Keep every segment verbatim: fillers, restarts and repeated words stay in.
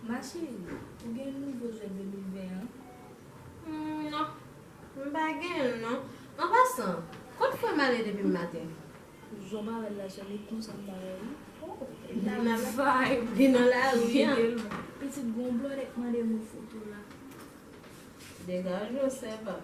Ma chérie, ou gen nouvo jwèt de mil ven an? Hmm, non, m pa gen l non. An pasan, kot frè m ale depi maten? Jan w parèt la, sè, li konsa m parèt wi. Oh, li nan lari an. Pitit gon blòdè k mande m yon foto la. Degaje w, sèvant.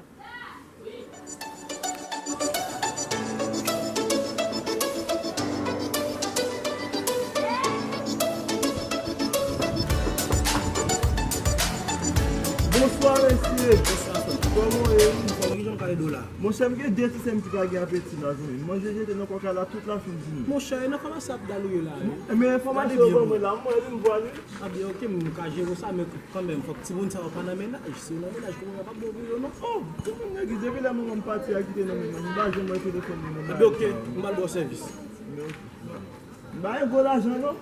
Bonswa mesye. Bonswa frè m. Kòman w ye? Anfòm, kijan m ka ede w la? Monchè, m gen de ti sè m ki pa gen apeti la, zanmi m. Manje jete nan kòkay la tout lafen jounen. Monchè, e nan famasi ap dal ou ye la wi. Men enfòmasyon yo ban mwen la, m wè li, m vwa li. A byen, oke, m ka jere w sa, men kanmenm, fòk timoun sa yo pa nan mennaj. Si yo nan mennaj, kòman yo p ap bon pou yo non? Oh, timoun neglijan, depi lè manman m pati a kite nan mennaj, m pa janm wè telefòn li nan bagay sa yo. A byen, oke, m al ba w sèvis. M pa gen gwo lajan non.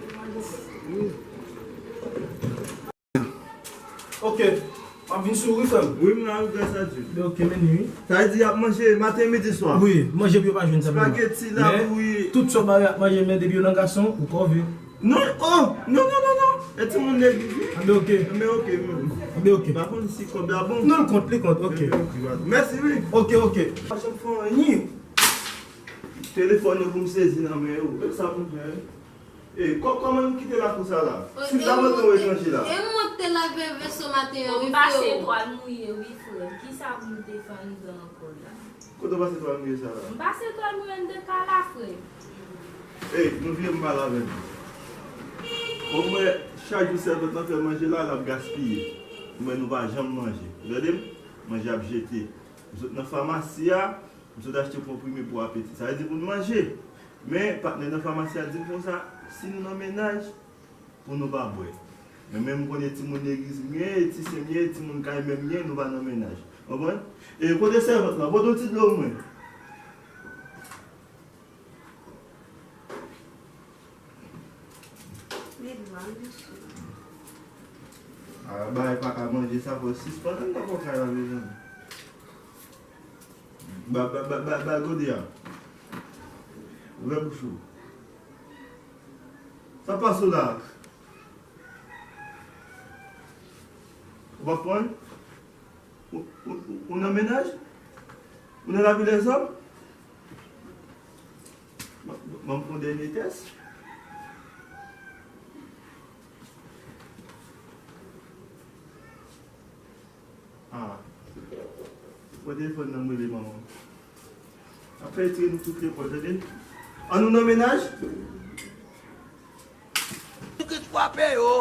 Wi. Oke. M ap vin sou ou wi, frè m. Wi, m la wi, gras a Dye. Oke, men wi. Sa vle di y ap manje maten, midi, swa? Wi, manje pou yo pa jwenn sa menm. Spaghetti, labouyi. Men tout sa w ba yo y ap manje, men depi yo nan gason, ou kòve. Non, oh, non, non, non, non. E timoun legliz wi. Anben oke. Anben oke, men. Anben oke. M pa konn si kòb la bon. Non, l kont, li kont, oke. Anben oke, gras. Mèsi wi. Oke, oke. Pa janm fè anyen. Telefòn yo pou m sezi nan men yo. E sa pou m fè? E, kò-, kòman nou kite lakou sa la? Si m ta vote yon etranje la. E m mwen k te lave veso maten an wi, freo. M pase twal mouye wi, frè m. Kisa pou m te fè anndan ankò la? Kote w pase twal mouye sa la? M pase twal mouye anndan kay la, frè m. Ey, nou vle m pale avè nou. Bon, m wè chak jou sèvant lan fè manje la, l ap gaspiye. M wè nou pa janm manje. Ou tande m? Manje ap jete. M sot nan famasi a, m sot achte konprime pou apeti. Sa vle di pou n manje. Men, patnè nan famasi a di m konsa, si nou nan mennaj, pou nou pa bwè. Men, men m konnen timoun legliz m ye, ti sè m ye, timoun kay mè m ye, nou pa nan mennaj. Konprann? E kote sèvant lan? Pote yon ti dlo pou mwen. Li dwa, mesye. A, bagay pa ka manje sa, fò sispann anndan kòkay la, mezanmi. Ba, ba, ba, ba, ba gode a. Ouvè bouch ou. Sa pase w la? Ou pa konprann? Ou, ou, ou, ou nan mennaj? Ou nan lavi lèzòm? Ban, ban m fè yon dènye tès. Ah. Pran telefòn nan, m rele manman m. Apre retire nou tout lekòl, tande? An nou nan mennaj? Ou ki frape yo.